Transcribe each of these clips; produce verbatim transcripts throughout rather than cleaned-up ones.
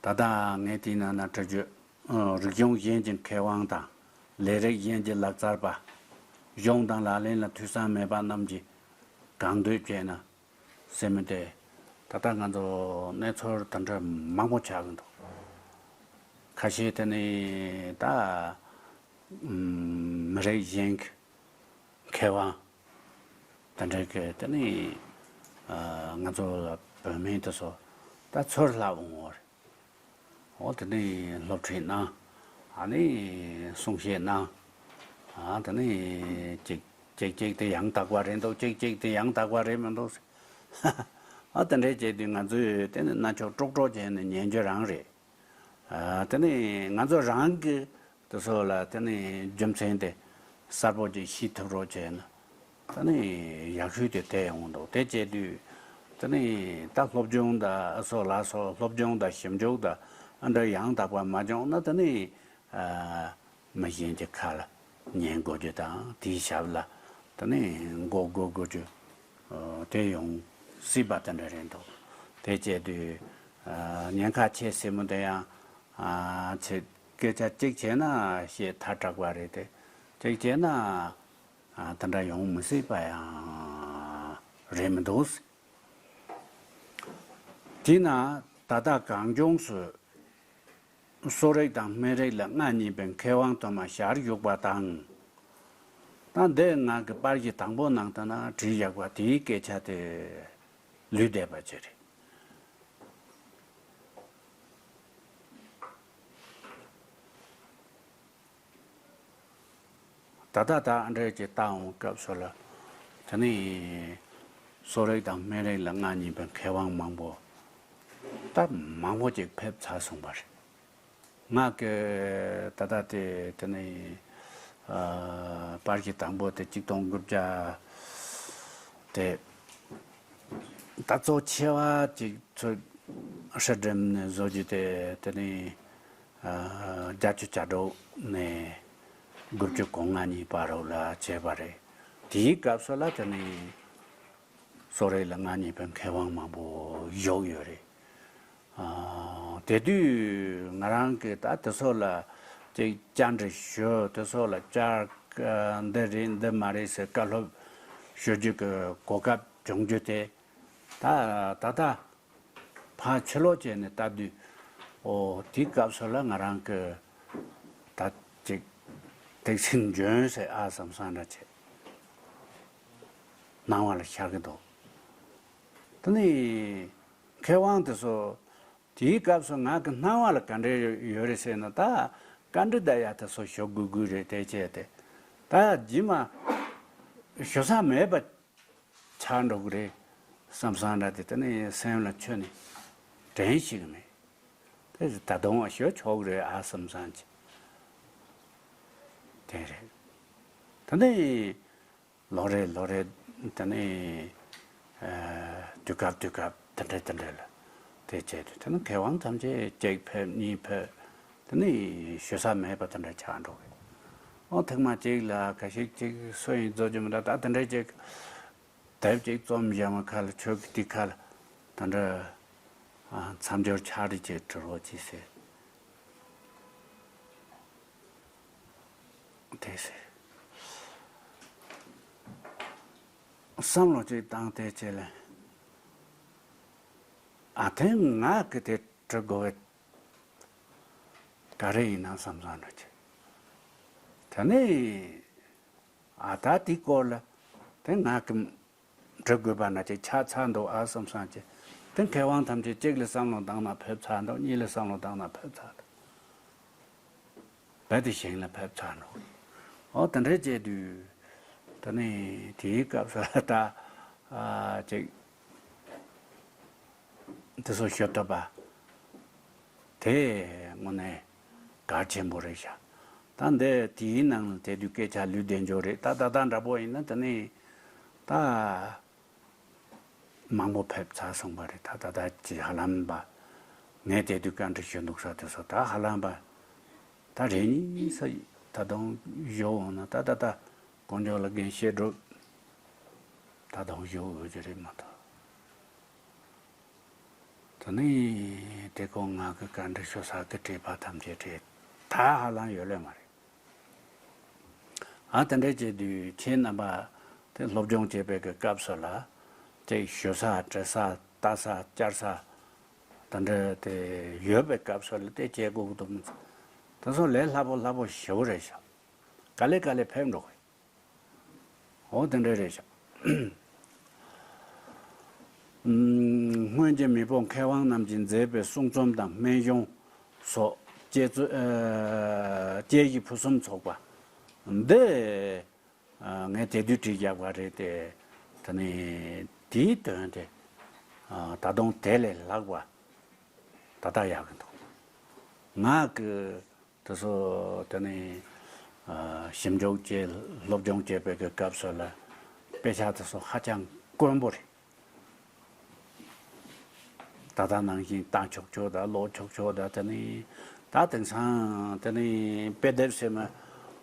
ད་ལྟ་ངས་དེའི་ནང་ན་འབྲི་རྒྱུ། ཨ། རིག་གཞུང་གཞན་གྱི་མཁས་དབང་དང་། ལས་རིགས་གཞན་གྱི་ལག་རྩལ་པ། གཞུང་དང་ལག་ལེན་ལ་ཐོས་བསམ་མེད་པ་རྣམས་ཀྱིས་གང་འདོད་བྱས་ན་ཟེར་མི་དེ། ད་ལྟ་ང་ཚོ་གནས་ཚུལ་དེ་འདྲ་མང་པོ་ཆགས་ཀྱི་འདུག་ཁ་ཤས་དེ་ནི་ད། ཨམ། མི་རིགས་གཞན་གྱི་མཁས་དབང་དེ་འདྲ་གི་དེ་ནི། ཨ། ང་ཚོ་ལ་བོད་མི་དེ་ཚོ་ད་ཚུར་ལྷག་འོང་བ་རེད། འོ་དེ་ནི་སློབ་ཁྲིད་གནང་། ཨ་ནི་གསུང་བཤད་གནང་། ཨ། དེ་ནི་གཅིག་གཅིག་གཅིག་དེ་ཡང་དག་པ་རེད་འདུག་གཅིག་གཅིག་དེ་ཡང་དག་པ་རེད་མི་འདུག་ཨ། དེ་འདྲ་བྱས་དུས་ང་ཚོས་དེ་ནི་རྣ་ཆོག་ཀྲོག་ཀྲོག་བྱས་ནས་ཉན་རྒྱུ་རང་རེད། ཨ། དེ་ནི་ང་ཚོ་རང་གི་དེ་ཚོ་ལ་དེ་ནི་རྒྱུ་མཚན་དེ་གསལ་པོ་ཅིག་ཤེས་ཐུབ་རོགས་བྱས་ན། ད་ནི་ཡག་ཤོས་དེ་དེ་ཡོང་འདུག་དེ་བྱས་དུས་ད་ནི་ད་སློབ་སྦྱོང་དང་སོགས་ལ་སོགས་སློབ་སྦྱོང་དང་ཞིབ་འཇུག་དང་ཨ་འདྲ་ཡང་དག་པ་མ་བྱུང་ན། ད་ནི། ཨ། མི་གཞན་གྱི་ཁ་ལ་ཉན་དགོས་རྒྱུ་དང་དེའི་ཞབས་ལ་ད་ནི་མགོ་སྒུར་དགོས་རྒྱུ། ཨ། དེ་ཡོང་སྲིད་པ་དེ་འདྲ་རེད་འདུག་དེ་བྱས་དུས། ཨ། ཉེན་ཁ་ཆེ་ཟེར་མི་དེ་ཡང་། ཨ། ཚེ་སྐད་ཆ་གཅིག་བྱས་ན་བཤད་ཐལ་དྲགས་པ་རེད་དེ། གཅིག་བྱས་ན། ཨ། དེ་འདྲ་ཡོང་མི་སྲིད་པ་ཡང་རེད་མི་འདུག་དེས་ན་ད་ལྟ་གངས་ལྗོངས་སུ་གསོ་རིག་དང་སྨན་རིག་ལ་མངའ་བརྙེས་པའི་མཁས་དབང་དུ་མ་ཞལ་བཞུགས་པ་དང་། ད་འདི་ང་གི་པར་གཞི་དང་པོ་ནང་དུ་ན་བྲིས་བཞག་པ་དེའི་སྐད་ཆ་དེ་ལུས་བསྡད་པ་ཅིག་རེད། ད་ལྟ་ད་ཨ་འདྲས་ཀྱི་ལྟ་འོང་སྐབས་སུ་ལ། དེ་ནི་གསོ་རིག་དང་སྨན་རིག་ལ་མངའ་བརྙེས་པའི་མཁས་དབང་མང་པོ། ད་མང་པོ་ཅིག་ཕེབས་ཚར་སོང་བ་རེད། ང་གི་ད་ལྟ་དེ་དེ་ནི། ཨ། པར་གཞི་དང་པོ་དེ་གཅིག་སྟོང་དགུ་བརྒྱ་དེ། ད་གཙོ་ཆེ་བ་ཅིག་ཚོས་ཧྲིལ་སྒྲིམ་ནས་བཟོ་རྒྱུ་དེ་དེ་ནི། ཨ། བརྒྱད་ཅུ་གྱ་དྲུག་ནས་དགུ་བཅུ་གོ་ལྔ་གཉིས་བར་རོ་ལ་བྱས་པ་རེད། དེའི་སྐབས་སུ་ལ་དེ་ནི་གསོ་རིག་ལ་མངའ་བརྙེས་པའི་མཁས་དབང་མང་པོ་བཞུགས་ཡོད་རེད། ཨ། དེ་དུས་ང་རང་གིས་ད་དེ་ཚོ་ལ་ཅིག་བཅར་འདྲི་ཞུ། དེ་ཚོ་ལ་བཅར། ཨ། འདི་རེད་འདི་མ་རེད་ཟེར་བཀའ་སློབ་ཞུ་རྒྱུ་གི་གོ་སྐབས་བྱུང་རྒྱུ་དེ། ད་ད་ལྟ་ཕར་ཕྱི་ལོགས་བྱས་ནས་ལྟ་དུས། ཨོ། དེའི་སྐབས་སུ་ལ་ང་རང་གི་ད་ཅིག་དེ་ཚིག་འཇོན་ཟེར་ཨ་བསམ་བསམ་འདྲ་བྱས། སྣང་བ་ལ་ཤར་གྱི་འདུག་དེ་ནི་མཁས་དབང་དེ་ཚོ། དེའི་སྐབས་སུ་ང་གི་སྣང་བ་ལ་ག་འདྲ་ཡོད་རེད་ཟེར་ན། ད་བཀའ་འདྲི་ད་ཡ་དེ་ཚོ་ཞུ་དགོས་དགོས་རེད། དེ་བྱས་ཏེ་ད་རྗེས་མ་ཞུ་ས་མེད་པ་ཆགས་འགྲོ་གི་རེད་བསམ་བསམ་འདྲ་དེ། དེ་ནི་སེམས་ལ་ཁྱོན་ནས་དྲན་ཤེས་ཀྱི་མེད། དེ་ད་དུང་ཞུ་ཆོག་གི་རེད་ཨ་བསམ་བསམ་གྱི་དེ་རེད། ད་ནི། ལོ་རེ་ལོ་རེ་དེ་ནི། ཨ། དུས་སྐབས་དུས་སྐབས་དེ་འདྲ་དེ་འདྲ་ལ་དེ་བྱས་དུས། དེ་ནི་མཁས་དབང་ཐམས་ཅད་གཅིག་ཕེབས་གཉིས་ཕེབས། དེ་ནི་ཞུ་ས་མེད་པ་དེ་འདྲ་ཆགས་འགྲོ་གི། ཨོ། ཐེངས་མ་གཅིག་ལ་ཁ་ཤས་ཅིག་སུ་ཡིན་རྫོགས་རྒྱུ་མི་འདྲ། ད་དེ་འདྲ་ཅིག་དེབ་ཅིག་རྩོམ་བཞག་མ་ཁ་ལ། ཁྱོད་ཀྱི་དེ་ཁ་ལ་དེ་འདྲ། ཨ། མཚམས་སྦྱོར་ཕྱག་བྲིས་ཅིག་བྲི་རོགས་གྱིས་ཟེར། དེ་ཟེར། བསམ་བློ་ཅིག་བཏང་སྟེ་བྱས་ལ། ཨ། དེ་ང་གི་དེ་འབྲི་དགོས་པའི་ག་རེ་ཡིན་ན་བསམ་བསམ་འདྲ་བྱས། དེ་ནས། ཨ། ད་དེའི་སྐོར་ལ་དེ་ང་གི་འབྲི་དགོས་པ་ན་ཅིག་ཆགས་ཚར་འདུག་ཨ་བསམ་བསམ་བྱས། དེ་མཁས་དབང་ཐམས་ཅད་གཅིག་ལ་བསམ་བློ་བཏང་ན་ཕེབས་ཚར་འདུག་གཉིས་ལ་བསམ་བློ་བཏང་ན་ཕེབས་ཚར་འདུག་རྦད་དེ་ཞིང་ལ་ཕེབས་ཚར་འགྲོ། ཨོ། དེ་འདྲ་བྱས་དུས་ད་ནི་དེའི་སྐབས་སུ་ད། ཨ། ཅིག་དེ་ཚོ་ཞུ་ཐུབ་པ་དེ་དངོས་གནས་གལ་ཆེན་པོ་རེད་ཤག་ད་འདི་དེའི་ནང་ལ་དེ་དུས་སྐད་ཆ་ལུས་བསྡད་འཇོག་རེད། ད་ད་ལྟ་འདྲ་པོ་ཡིན་ན་ད་ནི་ད། མང་པོ་ཕེབས་ཚར་སོང་བ་རེད། ད་ད་ལྟ་ཀྱི་ཧ་ལམ་པ། ངས་དེ་དུས་བཀའ་འདྲི་ཞུ་འདུག་ས་དེ་ཚོ་ད་ཧ་ལམ་པ། ད་རེ་གཉིས་ས་ད་དུང་ཞུ་འོང་ན། ད་ད་ད་དཀོན་མཆོག་ལ་རྒན་བཤད་སྒྲུབ་ད་དུང་ཞུ་འོས་ཀྱི་རེད་མ་གཏོགས། ད་ནི་ དེ་ཁོ་ང་གི་བཀའ་འདྲི་ཞུ་ས་གི་དྲི་བ་ཐམས་ཅད་དྲིས། ད་ཧ་ལམ་ཡོད་ལེ་མ་རེད། ཨ་དེ་འདྲ་བྱེད་དུས་ཁྱེད་རྣམ་པ་དེ་སློབ་སྦྱོང་བྱེད་པའི་གི་སྐབས་སུ་ལ་དེ་ཞུ་ས་དྲི་ས་ལྟ་ས་བཅར་ས་དེ་འདྲ་དེ་ཡོད་པའི་སྐབས་སུ་ལ་དེ་བྱེད་དགོས་ཀྱི་འདུག་མི་ཚེ་དེ་ཚོ་ལས་སླ་པོ་སླ་པོ་ཞེ་པོ་རེད་ཤག་ག་ལེ་ག་ལེ་ཕེབས་འགྲོ་གི། འོ་དེ་འདྲ་རེད་ཤག་སྔོན་གྱི་མེས་པོ་མཁས་དབང་རྣམས་ཀྱིས་མཛད་པའི་གསུང་རྩོམ་དང་སྨན་གཞུང་སོགས་དཔྱད་རྩོ- ཨ་དཔྱད་གཞི་ཕུན་སུམ་ཚོགས་པ་འདི་ཨ་ངས་དེ་དུས་བྲིས་བཞག་པ་རེད་དེ། དེ་ནས་དེའི་དོན་དེ་ཨ་ད་དུང་དེ་ལས་ལྷག་པ་ད་ལྟ་ཡག་གི་འདུག་ང་གི་དེ་ཚོ་དེ་ནས་ཨ་ཞིབ་འཇུག་བྱས་སློབ་སྦྱོང་བྱེད་པའི་གི་སྐབས་སུ་ལ་དཔེ་ཆ་དེ་ཚོ་ཧ་ཅང་དཀོན་པོ་རེད། ད་ལྟ་ནང་བཞིན་བཏང་ཆོག་ཆོག་དང་ཀློག་ཆོག་ཆོག་དང་དེ་ནས་ད་དེང་སང་དེ་ནས་དཔེ་དེབ་ཟེར་མ་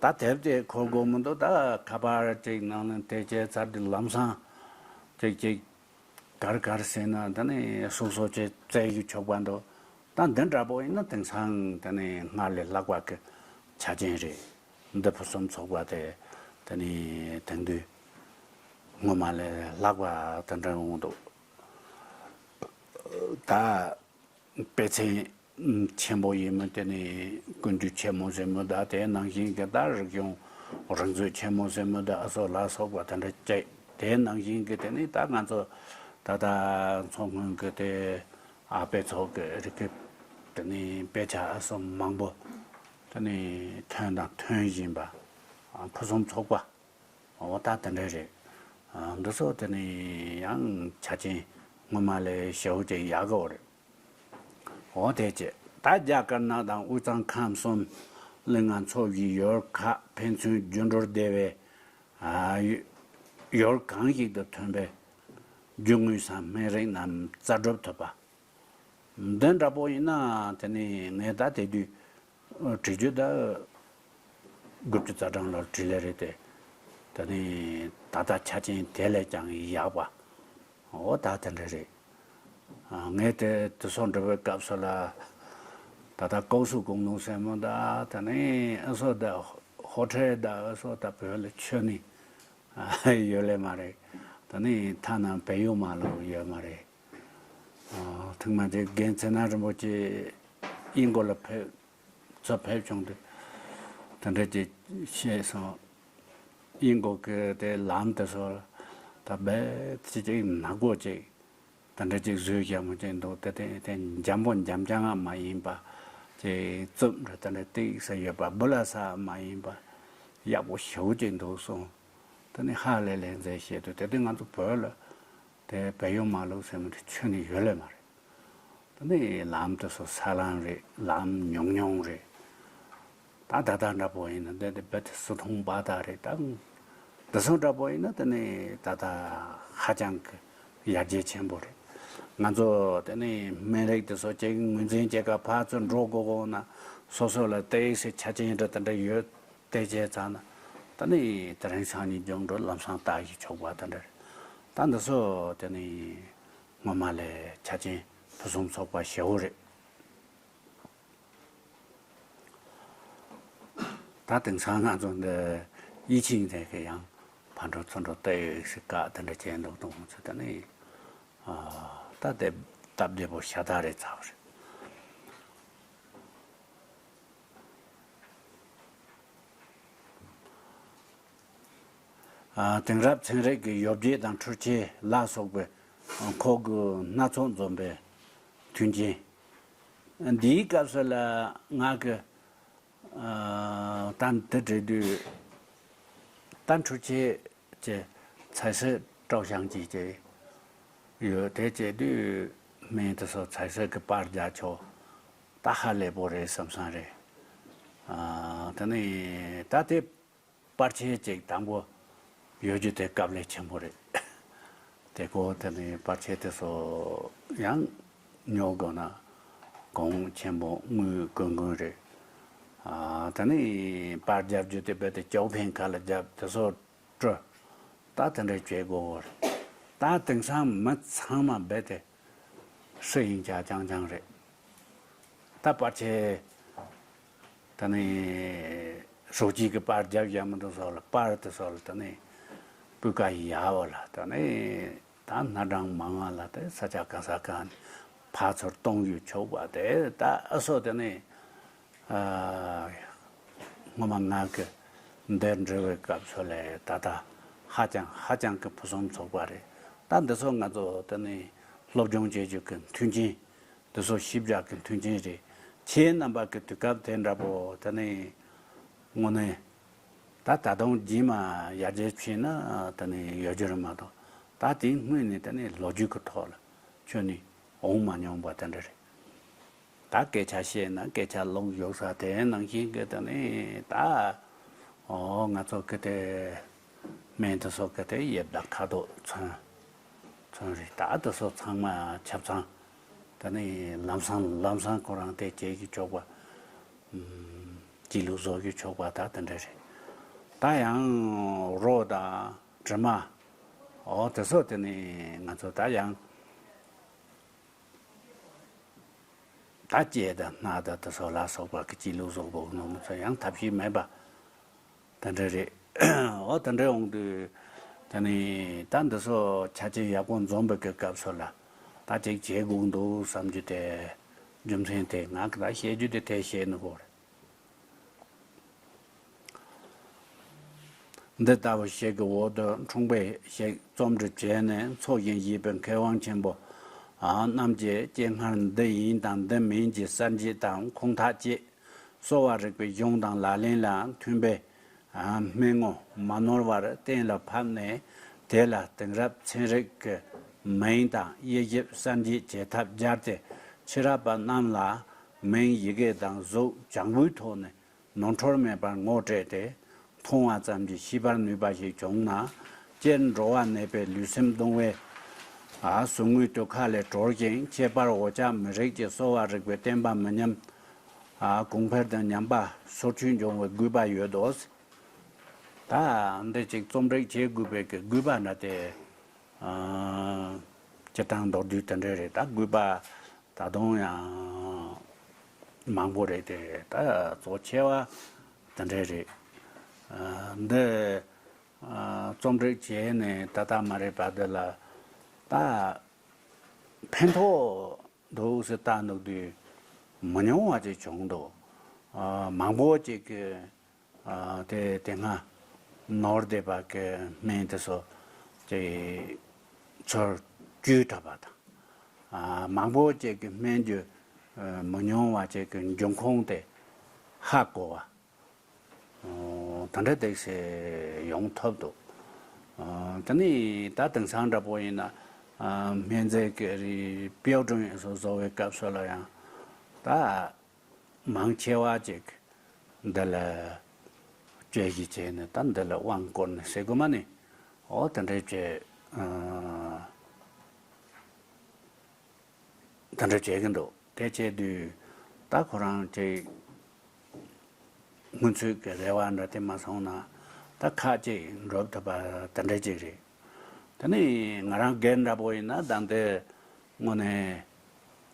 ད་དེབ་དེ་འཁོར་དགོས་མི་འདུག་ད་ཁ་པར་ཅིག་ནང་ནས་དེ་བྱས་ཚར་དུས་ལམ་སང་ཅིག་ཅིག་གར་གར་ཟེར་ན་དེ་ནས་སོ་སོ་ཅིག་བཙལ་ཞུ་ཆོག་པ་འདུག་ད་འདི་འདྲ་པོ་ཡིན་ན་དེང་སང་དེ་ནས་སྔར་ལས་ལྷག་པ་གི་ཆ་རྐྱེན་རེད། འདི་ཕུན་སུམ་ཚོགས་པ་དེ་དེ་ནས་དེང་དུས་སྔོན་མ་ལས་ལྷག་པ་དེ་འདྲ་འོང་འདུག་ད་དཔེ་མཚོན་ཆེན་པོ་ཡིན་མིན་དེ་ནི་ཀུན་བཏུས་ཆེན་མོ་ཟེར་མི་དང་དེའི་ནང་བཞིན་གྱི་ད་རིག་གཞུང་རིག་མཛོད་ཆེན་མོ་ཟེར་མི་དང་ཨ་སོགས་ལ་སོགས་པ་དེ་འདྲ་བཅས་དེའི་ནང་བཞིན་གྱི་དེ་ནི་ད་ང་ཚོ་ད་ལྟ་མཚོ་སྔོན་གྱི་དེ་ཨ་དཔེ་ཚོགས་ཀྱི་རིག་གི་དེ་ནི་དཔེ་ཆ་ཨ་སོགས་མང་པོ་དེ་ནི་ཐོན་དང་ཐོན་བཞིན་པ་ཕུན་སུམ་ཚོགས་པ། འོ་ད་དེ་འདྲ་རེད། ཨ་འདི་ཚོ་དེ་ནི་ཡང་ཆ་རྐྱེན་སྔོན་མ་ལས་ཞེ་པོ་ཅིག་ཡག་གི་རེད། འོ་དེ་བྱས་ད་རྒྱ་དཀར་ནག་དང་དབུས་གཙང་ཁམས་གསུམ་གླིང་ང་མཚོ་བཞི་ཡུལ་ཁག་ཕན་ཚུན་རྒྱུ་འགྲུལ་བདེ་བའི་ཨ་ཡུ- ཡུལ་གང་ཞིག་ཏུ་ཐོན་པའི་རྒྱུ་དངོས་སམ་སྨན་རིགས་རྣམས་རྩ་གྲུབ་ཐུབ་པ། འདི་འདྲ་པོ་ཡིན་ན་དེ་ནི་ངས་ད་དེ་དུས་བྲིས་རྒྱུ་ད་དགུ་བཅུ་རྩ་གྲངས་ལ་བྲིས་ལེ་རེད་དེ། དེ་ནི་ད་ལྟ་ཆ་རྐྱེན་དེ་ལས་ཀྱང་ཡག་པ། འོ་ད་དེ་འདྲ་རེད། ཨ་ངས་དེ་དེ་ཚོ་འབྲི་བའི་སྐབས་སུ་ལ་ད་ལྟ་ཀའོ་སུ་ཀུང་ལུང་ཟེར་མོ་ད་དེ་ནི་ཨ་སོ་ད་ཧོ་ཁྲེ་ད་ཨ་སོ་ད་བོད་ལ་ཆོས་ནི་ཡོད་ལེ་མ་རེད། ད་ནི་ཐ་ན་བལ་ཡུལ་མ་ལོག་ཡོད་མ་རེད། ཨ་ཐེངས་མ་དེ་རྒན་ཚེ་ན་རིན་པོ་ཆེ་ཨིན་གོ་ལ་ཕེབས་ཚུར་ཕེབས་བྱུང་དུས་དེ་འདྲ་ཅིག་བཤད་སོང་། ཨིན་གོ་གི་དེ་ལམ་དེ་ཚོ་ད་རྦད་ཅིག་ཅིག་ནག་པོ་ཅིག་དེ་འདྲ་ཅིག་བཟོས་བཞག་མོ་ཅིག་འདུག་དེ་དེ་དེ་འཇམ་པོ་འཇམ་རྐྱང་ང་མ་ཡིན་པ་ཅིག་རྩུབ་འདྲ་དེ་འདྲ་ཏིག་ས་ཡོད་པ་སྦུ་ལ་ས་མ་ཡིན་པ་ཡག་པོ་ཞེ་པོ་ཅིག་འདུག་སོང་། དེ་ནི་ཧ་ལས་ལས་མཛད་བཤད་དུས་དེ་དུས་ང་ཚོ་བོད་ལ་དེ་བལ་ཡུལ་མ་ལོག་ཟེར་མི་དེ་ཆོས་ནི་ཡོད་ལེ་མ་རེད། དེ་ནི་ལམ་དེ་ཚོ་ས་ལམ་རེད། ལམ་ཉུང་ཉུང་རེད། ད་ད་ལྟ་འདྲ་པོ་ཡིན་ན་དེ་དེ་རྦད་དེ་སུ་ཐུང་པ་ད་རེད་ད། དེ་ཚོ་འདྲ་པོ་ཡིན་ན་དེ་ནི་ད་ལྟ་ཧ་ཅང་གི་ཡར་རྒྱས་ཆེན་པོ་རེད། ང་ཚོ་དེ་ནི་སྨན་རིགས་དེ་ཚོ་ཅིག་ངོས་འཛིན་བྱེད་ག་ཕར་ཚུར་འགྲོ་དགོས་དགོས་ན་སོ་སོ་ལ་ཏོག་ཙམ་ཆ་རྐྱེན་འདྲ་དེ་འདྲ་ཡོད། དེ་བྱས་ཙང་ན་ད་ནི་དེ་རིང་སང་ཉིན་རྒྱུན་འགྲོ་ལམ་སང་ལྟ་ཞིག་ཆོག་པ་དེ་འདྲ་རེད། ད་འདི་ཚོ་དེ་ནི་སྔོན་མ་ལས་ཆ་རྐྱེན་ཕུན་སུམ་ཚོགས་པ་ཞེ་པོ་རེད། ད་དེང་སང་ང་ཚོ་འདི་ཡིད་ཆེས་དེ་གི་ཡང་ཕར་འགྲོ་ཚུར་འགྲོ་ལྟ་ཡོད་ཞིག་བཀག་དེ་འདྲ་བྱས་འདུག་དུང་ཚོ་ད་ནི་ཨ་ད་དེ་སྟབས་བདེ་པོ་ཤ་སྟག་རེད་ཚར་བ་རེད། ཨ་དེང་རབས་ཚན་རིག་གི་ཡོ་བྱད་དང་འཕྲུལ་ཆས་ལ་སོགས་པའི་མཁོ་དགུ་སྣ་ཚོགས་འཛོམས་པའི་མཐུན་རྐྱེན། འདིའི་སྐབས་སུ་ལ་ང་གི་ཨ་ད་འདི་བྲིས་དུས་ད་འཕྲུལ་ཆས་ཀྱི་彩色照相机ཅིག་ཡོད། དེ་བྱས་དུས་སྨན་དེ་ཚོ་彩色གི་པར་རྒྱག་ཆོག་ད་ཧ་ལས་པོ་རེད་བསམ་བསམ་རེད། ཨ་དེ་ནས་ད་དེ་པར་ཆས་ཅིག་དང་པོ་ཡོད་རྒྱུ་དེ་དཀའ་ལས་ཆེན་པོ་རེད། དེ་ཀོ་དེ་ནས་པར་ཆས་དེ་ཚོ་ཡང་ཉོ་དགོས་ན་གོང་ཆེན་པོ་དངུལ་དགོས་དགོས་རེད། ཨ་དེ་ནས་པར་རྒྱབ་རྒྱུ་དེ་རྦད་དེ་ཅའོ་ཕིང་ཁ་ལ་རྒྱབ་དེ་ཚོ་སྤྲོད། ད་དེ་འདྲ་བྱེད་དགོས་རེད། ད་དེང་སང་མི་ཚང་མ་རྦད་དེ་ཧྲི་ཡིན་ཀྱང་རྐྱང་རྐྱང་རེད། ད་པར་ཆས་ད་ནི་སྲོག་གཅོད་ཀྱི་པར་རྒྱབ་ཡ་མི་འདུག་སོགས་ལ། པར་དེ་སོགས་ལ་ད་ནི་སྤུས་ཀ་ཡག་པོ་ལ་ད་ནི་ད་སྣ་གྲངས་མང་བ་ལ་དེ་ས་ཆ་ག་ས་ག་ནས་ཕར་ཚུར་གཏོང་ཡུལ་ཆོག་པ་དེ། ད་ཨ་སོ་དེ་ནི་ཨ་སྔོན་མ་ང་གི་འདི་འབྲི་བའི་སྐབས་སུ་ལས་ད་ལྟ་ཧ་ཅང་ཧ་ཅང་གི་ཕུན་སུམ་ཚོགས་པ་རེད། ད་འདི་ཚོ་ང་ཚོ་དེ་ནི་སློབ་སྦྱོང་བྱེད་རྒྱུ་གི་མཐུན་རྐྱེན། འདི་ཚོ་ཞིབ་འཇུག་གི་མཐུན་རྐྱེན་རེད། ཁྱེད་རྣམ་པ་གི་དུས་སྐབས་དེ་འདྲ་པོ་དེ་ནི་དངོས་གནས་ད་ད་དུང་རྗེས་མ་ཡར་རྒྱས་ཕྱིན་ན་དེ་ནི་ཡོད་རྒྱུ་རེད་མ་གཏོགས། ད་དེ་སྔོན་ནས་དེ་ནི་ལོ་རྒྱུས་ཀྱི་ཐོག་ལ་ཁྱོན་ནས་འོང་མ་མྱོང་བ་དེ་འདྲ་རེད། ད་སྐད་ཆ་བཤད་ན་སྐད་ཆ་ལོག་ཡོད་ས་དེ་ནང་བཞིན་གྱི་དེ་ནི་ད་ཨོ་ང་ཚོ་གི་དེ་སྨན་དེ་ཚོ་གི་དེ་ཡོད་ལ་ཁ་དོག་ཚོན་ཚོན་རེད། ད་དེ་ཚོ་ཚང་མ་ཆ་ཚང་དེ་ནི་ལམ་སང་ལམ་སང་ཁོ་རང་དེ་བྱེད་ཀྱི་ཆོག་པ། ཨམ། སྐྱིད་ལུགས་བཟོ་རྒྱུ་ཆོག་པ་ད་དེ་འདྲ་རེད། ད་ཡང་རོ་དང་དྲི་མ། ཨོ་དེ་ཚོ་དེ་ནི་ང་ཚོ་ད་ཡང་ད་ལྕེ་དང་སྣ་དང་དེ་ཚོ་ལ་སོགས་པ་གི་སྐྱིད་ལུགས་བཟོ་བོ་ནོར་མི་ཚོ་ཡང་ཐབས་ཤེས་མེད་པ་དེ་འདྲ་རེད། ཨོ་དེ་འདྲ་འོང་དུས་དེ་ནི་ད་འདི་ཚོ་ཆ་ཆེ་ཡག་པོ་འཛོམས་པའི་གི་སྐབས་སུ་ལ་ད་ཅིག་བྱེད་དགོས་འདུག་བསམ་རྒྱུ་དེ་རྒྱུ་མཚན་དེ་ང་གི་ད་བཤད་རྒྱུ་དེ་དེ་བཤད་ནི་གོ་རེད། འདི་ལྟ་བུ་ཞིག་གི་འོག་ཏུ་འཁྲུངས་པའི་ཞིག་རྩོམ་སྒྲིག་བྱས་ནས་འཚོ་ཞིང་གཞེས་པའི་མཁས་དབང་ཆེན་པོ་རྣམས་ཀྱི་སྤྱན་སྔར་འདི་ཡིན་དང་འདི་མིན་གྱི་གསར་འགྱེད་དང་ཁུངས་ཐག་བཅད། གསོ་བ་རིག་པའི་གཞུང་དང་ལག་ལེན་ལ་མཐུན་པའི་སྨན་ངོ་མ་ནོར་བར་གཏན་ལ་ཕབ་ནས། དེ་ལ་དེང་རབས་ཚན་རིག་གི་མིང་དང་དབྱེ་ཞིབ་གསར་འགྱེད་བྱེད་ཐབས་སྦྱར་ཏེ། ཕྱི་རབས་པ་རྣམས་ལ་མིང་ཡི་གེ་དང་གཟུགས་བྱང་བུའི་ཐོག་ནས་ནོར་འཁྲུལ་མེད་པར་ངོ་སྤྲད་དེ། མཐོང་བ་ཙམ་གྱིས་ཤེས་པར་ནུས་པ་ཞིག་བྱུང་ན། སྤྱིར་འགྲོ་བ་ནད་པའི་ལུས་སེམས་གདུང་བའི་ཟུག་རྔུའི་དུད་ཁ་ལས་གྲོལ་ཞིང་། ཁྱད་པར་འོ་ཅག་མི་རིགས་ཀྱི་གསོ་བ་རིག་པའི་བསྟན་པ་མི་ཉམས་གོང་འཕེལ་དང་ཉམས་པ་སོར་ཆུད་འབྱུང་བའི་དགོས་པ་ཡོད་དོ། ད་འདི་ཅིག་རྩོམ་སྒྲིག་བྱེད་དགོས་པའི་གི་དགོས་པ་འདྲ་དེ། ཨ། སྤྱིར་བཏང་མདོར་བསྡུས་དེ་འདྲ་རེད། ད་དགོས་པ་ད་དུང་ཡང་མང་པོ་རེད་དེ། ད་གཙོ་ཆེ་བ་དེ་འདྲ་རེད། ཨ། འདི་ཨ། རྩོམ་སྒྲིག་བྱས་ནས་ད་ལྟ་མ་རེད་པ། འདི་ལ་ད་ཕན་ཐོགས་འདུག་ཟེར་ལྟ་འདུག་དུས་མི་ཉུང་བ་ཅིག་བྱུང་འདུག་ཨ། མང་པོ་ཅིག་གིས་ཨ། དེ་དེ་སྔ་ནོར་བསྡད་པ་གི་སྨན་དེ་ཚོ་ཅིག་ཚུར་བཅོས་ཐུབ་པ་དང་། ཨ། མང་པོ་ཅིག་གིས་སྨན་རྒྱུ་མི་ཉུང་བ་ཅིག་གི་འབྱུང་ཁུངས་དེ་ཧ་གོ་བ། ཨོ། དེ་འདྲ་དེ་ཚོ་ཡོང་ཐུབ་འདུག་ཨོ། དེ་ནས་ད་དེང་སང་འདྲ་པོ་ཡིན་ན། ཨ། སྨན་རྫས་ཀྱི་རིགས་དཔེ་སྐྲུན་སོགས་བཟོ་བའི་སྐབས་སུ་ལ་ཡང་ད་མང་ཆེ་བ་ཅིག་འདི་ལ་དཔྱད་ཞིབ་བྱས་ནས་ད་འདི་ལ་དབང་བསྐུར་ནས་ཟེར་དགོས་མ་ནི། ཨོ། དེ་འདྲ་བྱས། ཨ། དེ་འདྲ་བྱེད་ཀྱི་འདུག་དེ་བྱས་དུས་ད་ཁོ་རང་ཅིག་སྔོན་ཚུད་ཀྱི་རེ་བ་འདྲ་དེ་མ་སོང་ན། ད་ཁག་ཅིག་འགྲུབ་ཐུབ་པ་དེ་འདྲ་ཅིག་རེད། དེ་ནས་ང་རང་སྒེར་འདྲ་པོ་ཡིན་ན་ད་འདི་དངོས་གནས་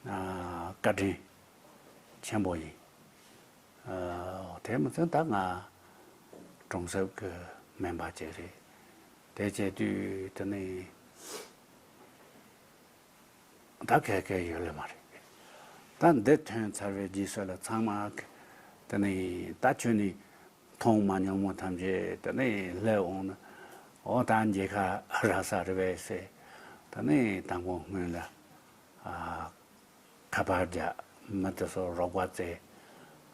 ཨ་བཀའ་དྲིན་ཆེན་པོ་ཡིན། ཨ། དེ་མ་ཚད་ད་ང་གྲོང་གསེབ་ཀྱི་སྨན་པ་ཅིག་རེད། དེ་བྱས་དུས་དེ་ནས། ད་གལ་གལ་ཡོད་ལེ་མ་རེད། ད་འདི་ཐོན་ཚར་བའི་རྗེས་སུ་ལ་ཚང་མ་དེ་ནས་ད་ཁྱོད་ནི་མཐོང་མ་མྱོང་མོ་ཐམས་ཅད་དེ་ནས་སླེབས་འོང་ན། འོ་ད་མཇལ་ཁ་རག་ས་རེད་པས་ཟེར། དེ་ནས་དང་པོ་སྔོན་ལ་ཨ་ཁ་པར་རྒྱག་མི་དེ་ཚོ་རོགས་པ་བཙལ།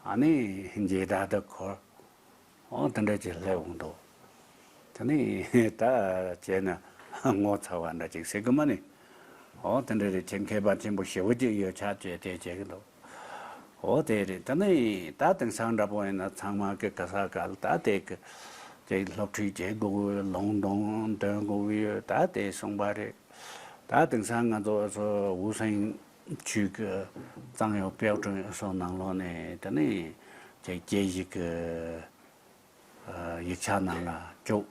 ཨ་ནི་མཇལ་དར་དེ་འཁུར། འོ་དེ་འདྲ་ཅིག་སླེབས་འོང་འདུག་དེ་ནས་ད་བྱས་ན་ངོ་ཚ་བ་འདྲ་ཅིག་ཟེར་གི་མ་ནི། འོ་དེ་འདྲ་རེད། ཁྱེད་མཁས་པ་ཆེན་པོ་ཞེ་པོ་ཅིག་ཡོད་ཆགས་བྱས་དེ་བྱེད་གི་འདུག་འོ་དེ་རེད། དེ་ནས་ད་དེང་སང་འདྲ་པོ་ཡིན་ན་ཚང་མ་གི་ག་ས་ག་ལ་ད་དེ་གི་ཅིག་སློབ་ཁྲིད་བྱེད་དགོས་གི་ཡོད། ལུང་དང་འདོན་དགོས་གི་ཡོད། ད་དེ་གསུངས་པ་རེད། ད་དེང་སང་ང་ཚོ་ཚོ་ཝུའུ་ཧྲེང་ཆུས་ཀྱི་གཙང་ཡོད་དཔལ་སྒྲོན་སོགས་ནང་ལོགས་ནས་དེ་ནས་ཅིག་དཔྱད་ཞིབ་ཀྱི་ཡིག་ཆ་ནང་ལ་བཅུག་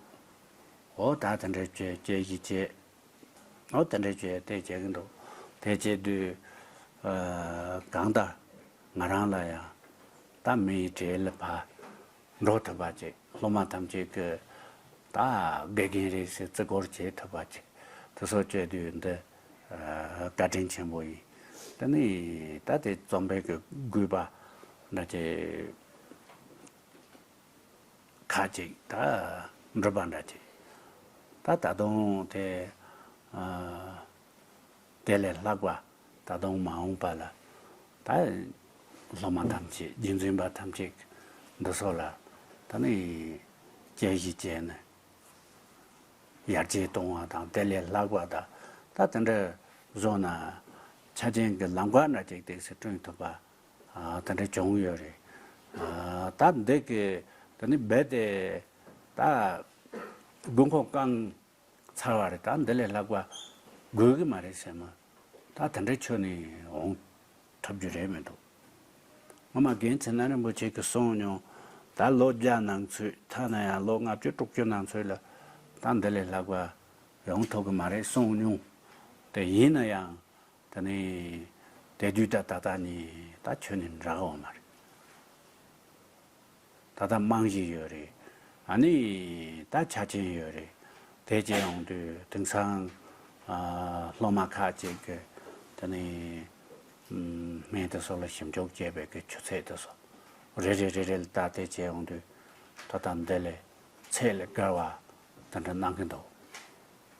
འོ་ད་དེ་འདྲ་བྱས་དཔྱད་ཞིབ་བྱས། འོ་དེ་འདྲ་བྱས་དེ་བྱེད་ཀྱི་འདུག་དེ་བྱེད་དུས་གང་ལྟར་ ང་རང་ལ་ཡང་ད་མིའི་གྲས་ལ་ཕར་འགྲོ་ཐུབ་པ་ཅིག་སློབ་མ་ཐམས་ཅད་ཀྱི་ད་དགེ་རྒན་རེད་ཟེར་བརྩི་བཀུར་བྱེད་ཐུབ་པ་ཅིག་དེ་ཚོ་བྱེད་དུས་འདི་བཀའ་དྲིན་ཆེན་པོ་ཡིན། དེ་ནས་ད་དེ་རྩོམ་པའི་གི་དགོས་པ་འདྲ་ཅིག་ཁ་ཅིག་ད་འགྲུབ་པ་འདྲ་ཅིག་ད་ད་དུང་དེ་ཨ་དེ་ལས་ལྷག་པ་ད་དུང་མ་འོངས་པ་ལ་ད་སློབ་མ་ཐམས་ཅད་རྒྱུན་འཛིན་པ་ཐམས་ཅད་འདི་ཚོ་ལ་ད་ནི་དཔྱད་གཞི་བྱས་ནས་ཡར་རྒྱས་གཏོང་བ་དང་དེ་ལས་ལྷག་པ་དང་ད་དེ་འདྲ་བཟོ་ན་ཆ་རྐྱེན་གྱི་ལམ་ཁ་འདྲ་ཅིག་ཏོག་ཙམ་བསྐྲུན་ཐུབ་པ། ཨ་དེ་འདྲ་བྱུང་ཡོད་རེད། ཨ་ད་འདི་གི་དེ་ནི་རྦད་དེ་ད་དགོས་མཁོ་བསྐངས་ཚར་བ་རེད། ད་འདི་ལས་ལྷག་པ་དགོས་ཀྱི་མ་རེད་ཟེར་མ་ད་དེ་འདྲ་ཁྱོན་ནས་འོང་ཐུབ་རྒྱུ་རེད་མི་འདུག་ངོ་མ་རྒན་ཚེ་ན་རིན་པོ་ཆེ་གིས་གསུངས་མྱོང་། ད་ལོ་བརྒྱ་ནང་ཚུད་ཐ་ན་ཡང་ལོ་ལྔ་བཅུ་དྲུག་ཅུ་ནང་ཚུད་ལ་ད་འདི་ལས་ལྷག་པ་ཡོང་ཐུབ་ཀྱི་མ་རེད་གསུངས་མྱོང་། དེ་ཡིན་ན་ཡང་། དེ་ནས་དེ་དུས་ད་ད་ལྟ་ནི་ད་ཁྱོན་ནས་འདྲ་འོང་མ་རེད། ད་ལྟ་རྨང་གཞི་ཡོད་རེད། ཨ་ནི་ད་ཆ་རྐྱེན་ཡོད་རེད། དེ་བྱས་ཡོང་དུས་དེང་སང་ཨ་སློབ་མ་ཁག་ཅིག་གིས་དེ་ནས་ཨམ་སྨན་དེ་ཚོ་ལ་ཞིབ་འཇུག་བྱས་པའི་གི་ཆུ་ཚད་དེ་ཚོ་རེ་རེ་རེ་རེ་ལ་ད་དེ་བྱས་ཡོང་དུས་ད་ལྟ་འདི་ལས་ཚད་ལས་བརྒལ་བ་དེ་འདྲ་གནང་གི་འདུག་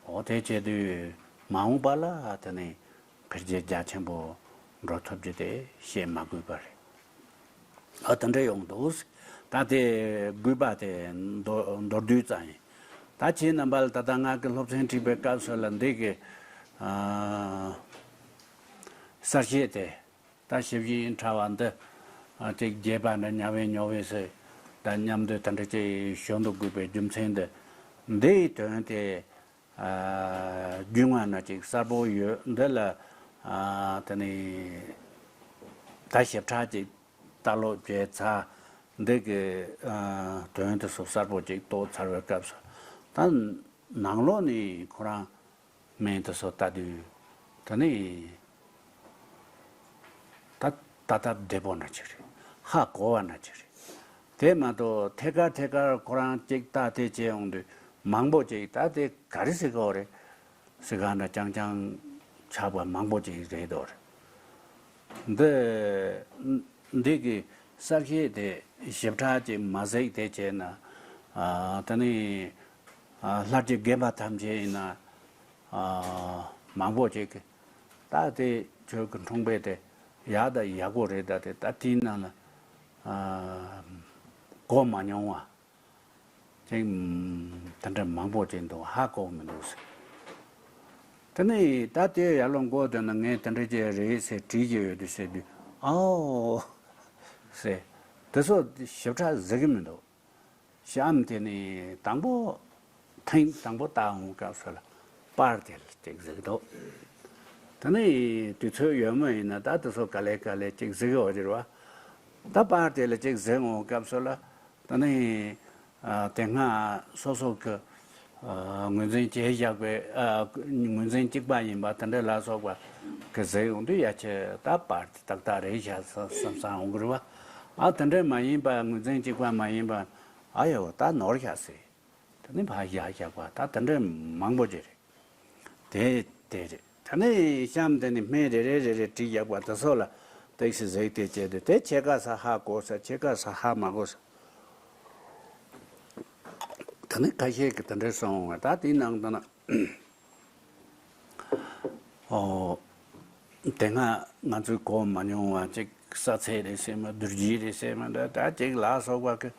འོ་དེ་བྱས་དུས་མ་འོངས་པ་ལ་དེ་ནས་འཕེལ་རྒྱས་རྒྱ་ཆེན་པོ་འགྲོ་ཐུབ་རྒྱུ་དེ་བཤད་མ་དགོས་པ་རེད། ཨ་དེ་འདྲ་ཡོང་འདུག་ད་དེ་དགོས་པ་དེ་མདོར་མདོར་བསྡུས་ཙམ་ཡིན། ད་ཁྱེད་རྣམ་པ་ལ་ད་ལྟ་ང་གི་སློབ་ཚན་ཁྲིད་པའི་སྐབས་སུ་ལ་འདི་གི་ཨ་གསར་བཤད་དེ་ད་ཞིབ་ཅིང་ཕྲ་བ་འདི་ཨ་ཅིག་རྒྱས་པ་འདྲ་ཉབ་བེ་ཉོབ་བེ་ཟེར་ད་མཉམ་དུ་དེ་འདྲ་ཅིག་ཞུ་འདུག་དགོས་པའི་རྒྱུ་མཚན་འདི་འདིའི་དོན་དེ། ཨ་རྒྱུས་མངའ་ན་ཅིག་གསལ་པོ་ཡོད། འདི་ལ་ཨ་དེ་ནི་ད་ཞིབ་ཕྲ་ཅིག་ལྟ་ཀློག་བྱས་ཚར། འདི་གི་ཨ་དོན་དེ་ཚོ་གསལ་པོ་ཅིག་རྟོགས་ཚར་བའི་སྐབས་སུ་ད་ནང་ལོགས་ནས་ཁོ་རང་སྨན་དེ་ཚོ་ལྟ་དུས་དེ་ནི། ད་ད་ལྟ་བདེ་པོ་འདྲ་ཅིག་རེད། ཧ་གོ་བ་འདྲ་ཅིག་རེད། དེ་མ་གཏོགས་ཐད་ཀར་ཐད་ཀར་ཁོ་རང་ཅིག་ལྟ་དེ་བྱས་ཡོང་དུས་མང་པོ་ཅིག་ད་དེ་ག་རེ་ཟེར་གོ་རེད་ཟེར་ག་འདྲ་རྐྱང་རྐྱང་ཆགས་པ་མང་པོ་ཅིག་རེད་དོ་རེད། འདི་འདི་གི་གསར་བཤད་དེ་ཞིབ་ཕྲ་ཅིག་མ་གཟིགས་དེ་བྱས་ན་ཨ་དེ་ནི་ཨ་ལྷར་གྱི་རྒན་པ་ཐམས་ཅད་ཡིན་ན་ཨ་མང་པོ་ཅིག་གི་ད་དེ་ཁྱོད་ཀྱི་འཁྲུངས་པའི་དེ་ཡག་དང་ཡག་པོ་རེད། ད་དེ་ད་དེའི་ནང་ལ་ཨ་གོ་མ་མྱོང་བ་ཅིག་དེ་འདྲ་མང་པོ་ཅིག་འདུག་ཧ་གོ་མི་འདུག་ཟེར། དེ་ནས་ད་དེ་ཡར་ལོངས་གོ་དོན་ན་ངས་དེ་འདྲ་ཅིག་རེད་ཟེར་བྲིས་ཀྱི་ཡོད་དུས་ཟེར་དུས་ཨའོ་ཟེར་དེ་ཚོ་ཞིབ་ཕྲ་གཟིགས་ཀྱི་མི་འདུག་གཤམ་དེ་ནས་དང་པོ་ཐེངས་དང་པོ་བལྟ་འོང་སྐབས་སུ་ལ་པར་དེ་ལ་ཅིག་གཟིགས་འདུག་དེ་ནས་དུས་ཚོད་ཡོད་མ་ཡིན་ན་ད་དེ་ཚོ་ག་ལེ་ག་ལེ་ཅིག་གཟིགས་འོང་ཟེར་བ། ད་པར་དེ་ལ་ཅིག་གཟིགས་འོང་སྐབས་སུ་ལ་དེ་ནས་ཨ་དེ་སྔ་སོ་སོ་གི་ཨ་ངོས་འཛིན་བྱས་བཞག་པའི་ཨ་ངོས་འཛིན་གཅིག་པ་ཡིན་པ་དེ་འདྲ་ལ་སོགས་པ་གི་གཟིགས་འོང་དུས་ཡ་ཆེ་ད་པར་དེ་ཏག་ཏག་རེད་ཤག་བསམ་བསམ་བསམ་འོང་གི་རེད་བ། ཨ་དེ་འདྲ་མ་ཡིན་པ་ངོས་འཛིན་གཅིག་པ་མ་ཡིན་པ། ཨ་ཡོ་ད་ནོར་ཤག་ཟེར། དེ་ནི་ཕར་བཞག་བཞག་པ་ད་དེ་འདྲ་མང་པོ་ཅིག་རེད། དེ་དེ་རེད། དེ་ནི་གཤམ་དེ་ནི་སྨན་རེ་རེ་རེ་རེ་བྲིས་བཞག་པ་དེ་ཚོ་ལ་ཏོག་ཙམ་གཟིགས་ཏེ་བྱས་དུས་དེ་ཕྱེད་ཀ་ཙམ་ཧ་གོ་ས་ཕྱེད་ཀ་ཙམ་ཧ་མ་གོ་ས། དེ་ནི་ཁ་ཤས་ཀྱིས་དེ་འདྲ་གསུངས་པ་ད་དེའི་ནང་དུ་ན། ཨོ། དེ་སྔ་ང་ཚོས་གོ་མ་མྱོང་བ་ཅིག་ས་ཚད་རེད་ཟེར་མ་རྡུལ་རྗེས་རེད་ཟེར་མ་འདྲ་ད་ཅིག་ལ་སོགས་པ་གི་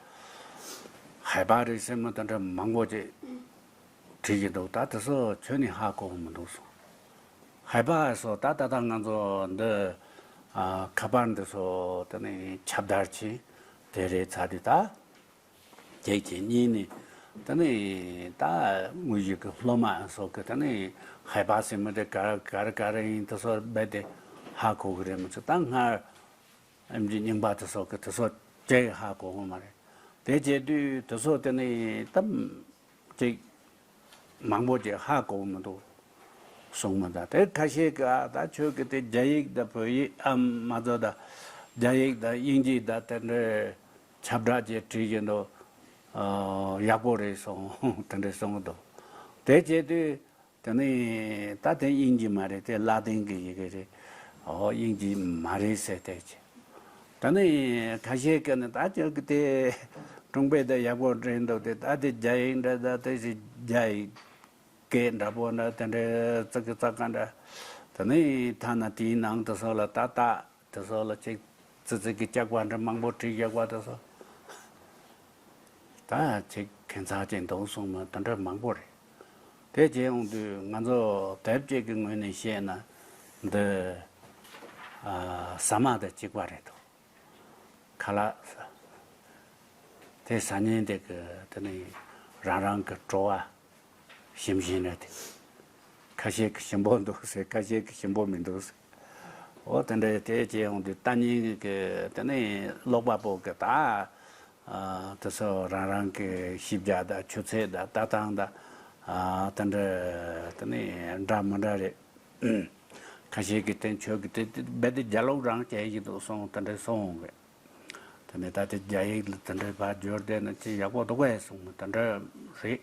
ཧའི་པ་རེད་ཟེར་མ་དེ་འདྲ་མང་པོ་ཅིག་བྲིས་ཀྱི་འདུག་ད་དེ་ཚོ་ཁྱོན་ནས་ཧ་གོ་མི་འདུག་སོང་། ཧའི་པ་སོགས་ད་ད་ལྟ་ང་ཚོ་འདི་ཨ་ཁ་པར་འདི་ཚོ་དེ་ནས་ཁྱབ་བརྡལ་ཆེ་དེ་རེད་ཚར་དུས་ད། དེ་གཅིག་གཉིས་ནི། ད་ནི་ད་དངོས་གཞི་གི་སློབ་མ་སོགས་ཀྱི་ད་ནི་ཧའི་པ་ཟེར་མི་དེ་ག་རེ་ག་རེ་ག་རེ་ཡིན་དེ་ཚོ་རྦད་དེ་ཧ་གོ་གི་རེད་མི་ཚོ་ད་སྔར་ཨེམ་ཆི་རྙིང་པ་དེ་ཚོ་གི་དེ་ཚོ་ཅིག་ཧ་གོ་གི་མ་རེད། དེ་བྱེད་དུས་དེ་ཚོ་དེ་ནི་ད་ཅིག་མང་པོ་ཅིག་ཧ་གོ་མི་འདུག་གསུངས་མི་འདུག་དེ་ཁ་ཤས་ཀྱིས་ཨ་ད་ཁྱོད་ཀྱི་དེ་རྒྱ་ཡིག་དང་བོད་ཡིག་ཨ་མ་ཚོ་ད་ རྒྱ་ཡིག་དང་དབྱིན་ཇི་དང་དེ་འདྲའི་ཁྱབ་བསྒྲགས་བྱས་བྲིས་བཞིན་དུ་ཨ་ཡག་པོ་རེད་གསུངས། དེ་འདྲ་གསུངས་འདུག་དེ་བྱས་དུས། དེ་ནས་ད་དེ་དབྱིན་ཇི་མ་རེད། དེ་ལ་ཏིང་གི་ཡི་གེ་རེད། ཨོ་དབྱིན་ཇི་མ་རེད་ཟེར་དེ་བྱས། དེ་ནས་ཁ་ཤས་ཀྱིས་ནི་ད་ཁྱོད་ཀྱི་དེ་ཀྲུང་པའི་དེ་ཡག་པོ་བྲིས་འདུག་དེ་ད་དེ་རྒྱ་ཡིག་འདྲ། ད་དེ་ཞིག་རྒྱ་ཡིག་སྐད་འདྲ་པོ་འདྲ། དེ་འདྲའི་ཙི་གི་ཙ་ག་འདྲ། དེ་ནས་ཐ་ན་དེའི་ནང་དུ་སོགས་ལ་ད་ད། དེ་སོགས་ལ་ཅིག་ཙི་ཙི་གི་སྐྱག་པ་འདྲ་མང་པོ་བྲིས་བཞག་པ་དེ་ཚོ། ད་ཅིག་ཁྱད་མཚར་ཅན་འདུག་གསུངས་ནས་དེ་འདྲ་མང་པོ་རེད། དེ་བྱས་ཡོང་དུས་ང་ཚོ་དེབ་ཅིག་གི་ངོས་ནས་བཤད་ན་འདི་ཨ་ཟ་མ་དང་གཅིག་པ་རེད་འདུག་ཁ་ལག་ཟ། དེ་ཟ་མཁན་དེ་གི་དེ་ནི་རང་རང་གི་བྲོ་བ། ཞིམ་ཞིམ་རེད་དེ། ཁ་ཤས་ཀྱིས་ཞིམ་པོ་འདུག་ཟེར། ཁ་ཤས་ཀྱིས་ཞིམ་པོ་མི་འདུག་ཟེར། འོ་དེ་འདྲ་དེ་བྱས་ཡོང་དུས་ལྟ་མཁན་གྱི་དེ་ནས་ཀློག་པ་པོ་གི་ད་ཨ་དེ་ཚོ་རང་རང་གི་ཤེས་བྱ་དང་ཆུ་ཚད་དང་ལྟ་སྟངས་དང་ཨ་དེ་འདྲ་དེ་ནས་འདྲ་མི་འདྲ་རེད། ཁ་ཤས་ཀྱིས་དེ་ཁྱོད་ཀྱིས་དེ་དེ་རྦད་དེ་རྒྱ་ལོག་རང་བྱས་ཀྱི་འདུག་གསུངས། དེ་འདྲ་གསུངས་གི། དེ་ནས་ད་དེ་རྒྱ་ཡིག་ལ་དེ་འདྲའི་ཕར་བསྒྱུར་བསྡད་ན་ཅི་ཡག་པོ་འདུག་གས་གསུངས། དེ་འདྲ་རེད།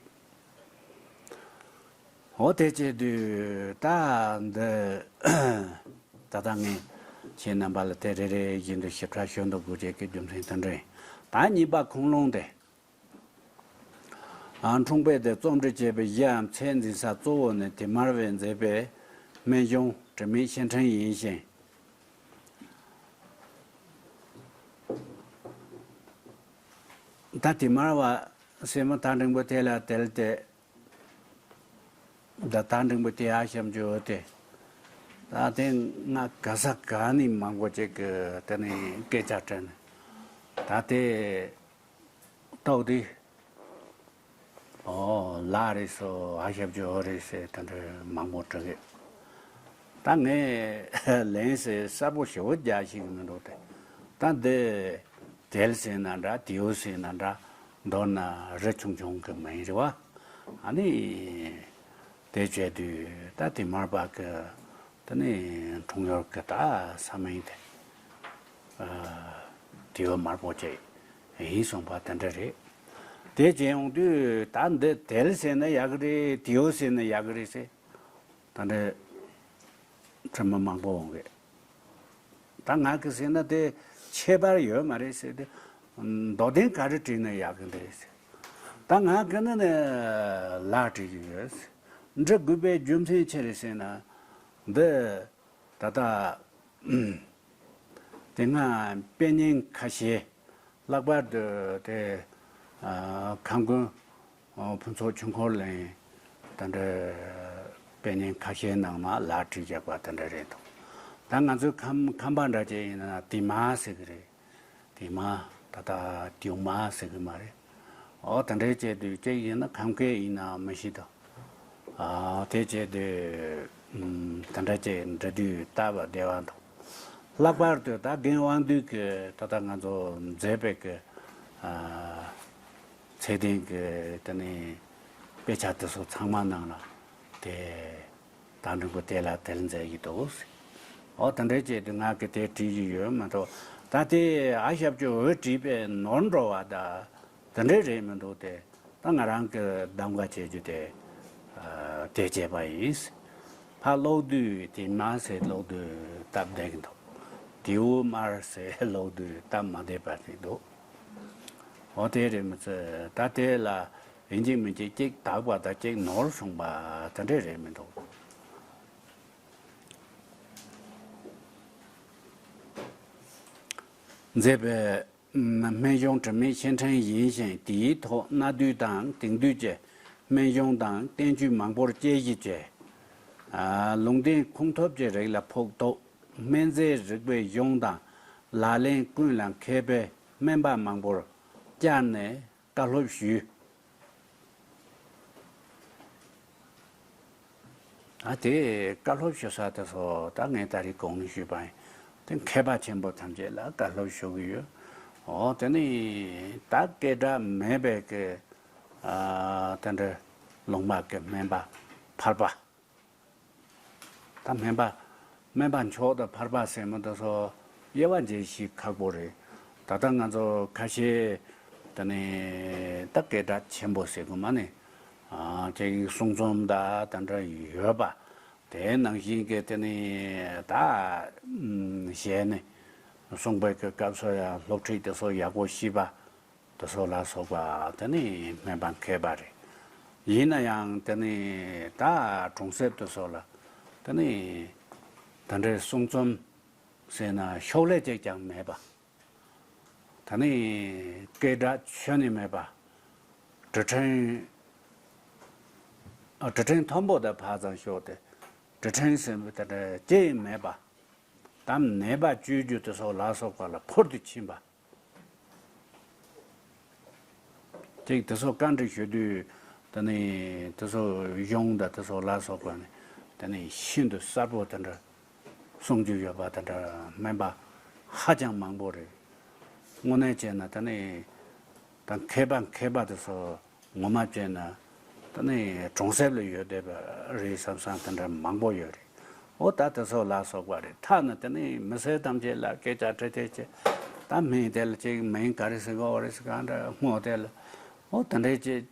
འོ་དེ་བྱས་དུས་ད་འདི་ད་ལྟ་ངས་ཁྱེད་རྣམ་པ་ལ་དེ་རེ་རེ་བཞིན་དུ་ཞིབ་ཕྲ་ཞུ་འདུག་དགོས་བྱེད་ཀྱི་རྒྱུ་མཚན་དེ་འདྲ་ཡིན། ད་གཉིས་པ་ཁུངས་ལུང་དེ། ཨ་འཁྲུངས་པའི་དེ་རྩོམ་སྒྲིག་བྱས་པའི་གཞིའམ་ཚད་འཛིན་ས་གཙོ་བོ་ནི་དེ་མར་བས་མཛད་པའི་སྨན་གཞུང་དྲི་མེད་བཤེས་ཕྲེང་ཡིན་ཞིང་། ད་དེ་མར་བ་སེ་མ་ད་འགྲེང་བུ་དེ་ལ་དེ་ལ་དེ། ད་ད་འགྲེང་བུ་དེ་ཨ་ཞབས་ཀྱུ་འོ་དེ། ད་དེ་ང་ག་ས་ག་ནས་མང་པོ་ཅིག་གི་དེ་ནས་སྐད་ཆ་དྲིས་ནས། ད་དེ་ཏོག་དེ། ཨོ་ལ་རེད་སོ། ཨ་ཞབས་ཀྱུ་འོ་རེད་ཟེར་དེ་འདྲ་མང་པོ་དྲིས་གི། ད་ངས་ལན་ཟེར་གསལ་པོ་ཞེ་པོ་རྒྱག་ཤེས་ཀྱི་མི་འདུག་སྟེ། ད་འདི་དེལ་ཟེར་ན་འདྲ། དེའུ་ཟེར་ན་འདྲ། མདོར་ན་རི་ཆུང་ཆུང་གི་མིང་རེད་བ། ཨ་ནི་དེ་བྱས་དུས་ད་དེ་མར་པ་གི་དེ་ནི་འཁྲུངས་ཡུལ་གི་ད་ས་མིང་དེ་ཨ་དེའུ་དམར་པོ་ཅིག་ཡིན་གསུངས་པ་དེ་འདྲ་རེད། དེ་བྱས་ཡོང་དུས་ད་འདི་དེལ་ཟེར་ན་ཡག་གི་རེད། དེའུ་ཟེར་ན་ཡག་གི་རེད་ཟེར། ད་འདྲ་དྲི་མ་མང་པོ་འོང་གི། ད་ང་གིས་ཟེར་ན་དེ་ཁྱད་པར་ཡོད་མ་རེད་ཟེར་ཏེ། མདོ་དོན་ག་རེ་བྲིས་ན་ཡག་གི་འདུག་ཟེར། ད་ང་གིས་ནི་ནི་ལ་བྲིས་ཀྱི་ཡོད་ཟེར། འབྲི་དགོས་པའི་རྒྱུ་མཚན་ཅི་རེད་ཟེར་ན། འདི་ད་ལྟ་དེ་སྔ་དཔེ་རྙིང་ཁ་ཤས། ལྷག་པར་དུ་དེ་ཨ་ཁམས་དགོན་ཨ་ཕུན་ཚོགས་ཆོས་འཁོར་གླིང་། དེ་འདྲ་དཔེ་རྙིང་ཁ་ཤས་ནང་ན་ལ་བྲིས་བཞག་པ་དེ་འདྲ་རེད་འདུག་ད་ང་ཚོའི་ཁམས་ཁམས་པ་འདྲ་ཅིག་ཡིན་ན་དེ་མ་ཟེར་གི་རེད། དེ་མ། ད་ལྟ་དེའུ་མ་ཟེར་གི་མ་རེད། ཨོ་དེ་འདྲའི་བྱས་དུས་ཅིག་ཡིན་ན་ཁམས་སྐད་ཡིན་ནམ་མི་ཤེས་དོ། ཨ་དེ་བྱས་དུས་ཨམ་དེ་འདྲ་ཅིག་འབྲི་དུས་སྟབས་བདེ་བ་འདུག་ལྷག་པར་དུ་ད་རྒན་དབང་འདུས་ཀྱིས་ད་ལྟ་ང་ཚོ་མཛད་པའི་གི་ཨ་ཚད་ལྡན་གྱི་དེ་ནས་དཔེ་ཆ་དེ་ཚོ་ཚང་མ་ནང་ལ་དེ་ད་འགྲེང་བུ་དེ་ལ་དེལ་མཛད་ཀྱི་འདུག་ཨོ་དེ་འདྲའི་བྱས་དུས་ང་གིས་དེ་བྲིས་ཀྱི་ཡོད་མ་གཏོགས། ད་དེ་ཨ་ཞབས་ཀྱུ་འོ་བྲིས་པས་ནོར་འགྲོ་བ་ད་དེ་འདྲའི་རེད་མི་འདུག་སྟེ། ད་ང་རང་གི་གདམ་ག་བྱེད་རྒྱུ་དེ་ཨ་དེ་བྱས་པ་ཡིན། ཕར་ཀློག་དུས་དེ་མ་ཟེར་ཀློག་དུས་སྟབས་བདེ་གི་འདུག་དེའུ་དམར་ཟེར་ཀློག་དུས་སྟབས་མ་བདེ་བ་ཞིག་འདུག་ཨོ་དེ་རེད་མི་ཚེ་ད་དེ་ལ་ཡིན་གཅིག་མིན་གཅིག་གཅིག་དག་པ་དང་གཅིག་ནོར་སོང་པ་དེ་འདྲས་རེད་མི་འདུག་མཛད་པའི་སྨན་གཞུང་དྲི་མེད་བཤེས་ཕྲེང་ཡིན་ཞིང་། དེའི་ཐོག་གནའ་དུས་དང་དེང་དུས་ཀྱི་སྨན་གཞུང་དང་བསྟན་བཅོས་མང་པོར་དཔྱད་ཞིབ་བྱས། ལུང་བསྟན་ཁུངས་ཐུབ་ཀྱི་རིགས་ལ་ཕོག་ཐུག་སྨན་རྫས་རིག་པའི་གཞུང་དང་ལག་ལེན་ཀུན་ལ་མཁས་པའི་སྨན་པ་མང་པོར་བཅར་ནས་བཀའ་སློབ་ཞུས། ཨ་དེ་བཀའ་སློབ་ཞུ་ས་དེ་ཚོ་ད་ངས་ད་རེས་གོང་ནས་ཞུས་པ་ཡིན། དེ་མཁས་པ་ཆེན་པོ་ཐམས་ཅད་ལ་བཀའ་སློབ་ཞུ་གི་ཡོད། འོ་དེ་ནི་ད་སྐད་གྲགས་མེད་པའི་གི་ཨ་དེ་འདྲ་ལུང་པ་གི་སྨན་པ་ཕལ་པ། ད་སྨན་པ་སྨན་པ་མཆོག་དང་ཕལ་པ་ཟེར་མི་དེ་ཚོ་ དབྱེ་བ་འབྱེད་ཤེས་ཁག་པོ་རེད། ད་ལྟ་ང་ཚོ་ཁ་ཤས་དེ་ནས་ད་སྐད་གྲགས་ཆེན་པོ་ཟེར་དགོས་མ་ནི། ཨ་ཅིག་གསུང་རྩོམ་ད་དེ་འདྲ་ཡོད་པ། དེ་ནང་བཞིན་གྱི་དེ་ནས་ད་ཨམ་གཞས་ནས་གསུང་པའི་གི་སྐབས་སུ་ཡང་སློབ་ཁྲིད་དེ་ཚོ་ཡག་པོ་ཤེས་པ། དེ་ཚོ་ལ་སོགས་པ་དེ་ནི་སྨན་པ་མཁས་པ་རེད། ཡིན་ན་ཡང་དེ་ནི་ད་གྲོང་གསེབ་དེ་ཚོ་ལ་དེ་ནི་ད་འདྲའི་གསུང་རྩོམ་ཟེར་ན་ཤོག་ལྷེ་གཅིག་ཀྱང་མེད་པ། ད་ནི་སྐད་གྲགས་ཁྱོན་ནས་མེད་པ། འབྲི་ཕྲེང་ཨ་འབྲི་ཕྲེང་མཐོན་པོ་དང་ཕར་ཙམ་ཤོག་སྟེ། འབྲི་ཕྲེང་ཟེར་བ་དེ་འདྲ་ཅི་ཡང་མེད་པ། དམ་ནད་པ་བཅོས་རྒྱུ་དེ་ཚོ་ལ་སོགས་པ་ལ་འཕུར་དུ་ཕྱིན་པ། ཅིག་དེ་ཚོ་བཀའ་འདྲི་ཞུ་དུས་དེ་ནི་དེ་ཚོ་གཞུང་དང་དེ་ཚོ་ལ་སོགས་པ་ནི་དེ་ནི་ཤིན་ཏུ་གསལ་པོ་དེ་འདྲ་གསུང་རྒྱུ་ཡོད་པ་དེ་འདྲ་སྨན་པ་ཧ་ཅང་མང་པོ་རེད། དངོས་གནས་བྱས་ན་དེ་ནི་ད་མཁས་པ་མཁས་པ་དེ་ཚོ་ངོ་མ་བྱས་ན་དེ་ནི་གྲོང་གསེབ་ལ་ཡོད་བསྡད་པ་རེད་བསམ་བསམ་དེ་འདྲ་མང་པོ་ཡོད་རེད། འོ་ད་དེ་ཚོ་ལ་སོགས་པ་རེད། ཐ་ན་དེ་ནི་མི་སེར་ཐམས་ཅད་ལ་སྐད་ཆ་དྲི་དེ་བྱས། ད་སྨན་དེ་ལ་ཅིག་མིང་ག་རེ་ཟེར་གོ་བ་རེད་ཟེར་གང་འདྲ་སྔོ་དེ་ལ། འོ་དེ་འདྲའི་ཅིག་